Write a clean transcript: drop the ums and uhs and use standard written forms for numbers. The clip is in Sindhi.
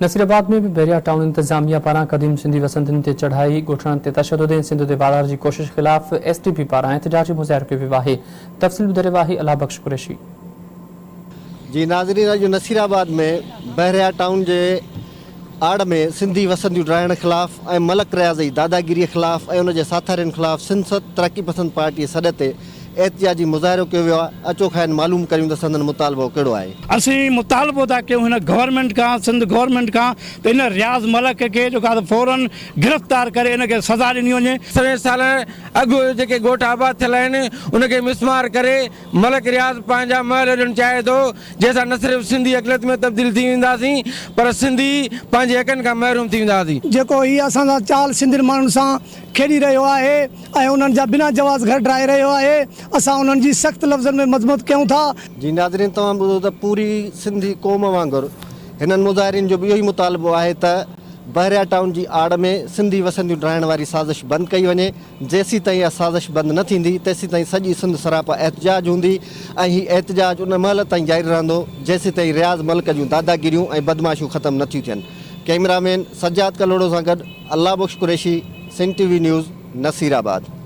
نصيرآباد ۾ به بحريا ٽائون انتظاميا پاران قديم سنڌي وسندين تي چڙهائي، ڳوٺاڻن تي تشدد ۽ سنڌ تي والار جي ڪوشش خلاف ايس ٽي پي پاران احتجاجي مظاهرو ڪيو ويو آهي. تفصيل ٻڌائي رهيو آهي الله بخش قريشي. جي ناظرين اڄ نصيرآباد ۾ بحريا ٽائون جي آڙ ۾ سنڌي وسنديون ڊاهڻ خلاف ۽ ملڪ رياض جي داداگيري خلاف ۽ ان جي ساٿارين خلاف سنڌ ترقي پسند پارٽي سڏ تي احتجاجي مظاهرو ڪيو ويو آهي، اچو کانئن معلوم ڪريون ته سندن مطالبو ڪهڙو آهي. اسين مطالبو ٿا ڪيون هن گورنمينٽ کان سنڌ گورنمينٽ کان ته ان رياض ملڪ کي جيڪو آهي فورن گرفتار ڪري ان کي سزا ڏني وڃي. سوين سال اڳ جيڪي ڳوٺ آباد ٿيل آهن ان کي مسمار ڪري ملڪ رياض پنهنجا محل اڏڻ چاهي ٿو جنهن سان نه صرف سنڌي اقليت ۾ تبديل ٿي وينداسين پر سنڌي پنهنجي حقن کان محروم ٿي وينداسين. جيڪو هي اسان سان چال سنڌين ماڻهن سان کيڏي رهيو آهي ۽ انهن جا بنا جواز گهر ڊاهي رهيو آهي، اسان انهن جي سخت لفظن ۾ مذمت ڪيون ٿا. جي ناظرين توهان ٻڌو ته پوري سنڌي قوم وانگر هنن مظاهرين جو به اهو ئي مطالبو آهي ته بحريا ٽائون جي آڙ ۾ سنڌي وسنديون ڊاهڻ واري سازش بند ڪئي وڃي جيسيتائين اها سازش بند نه ٿيندي تيسيتائين سڄي سنڌ سراپا احتجاج هوندي ۽ هي احتجاج ان مهل تائين جاري رهندو جيسيتائين رياض ملڪ جون داداگيريون ۽ بدمعاشيون ختم نه ٿيون ٿين ڪئميرا مين سجاد ڪلهوڙو سان گڏ Allah Bakhsh Qureshi, Sindh T V news, Nasirabad.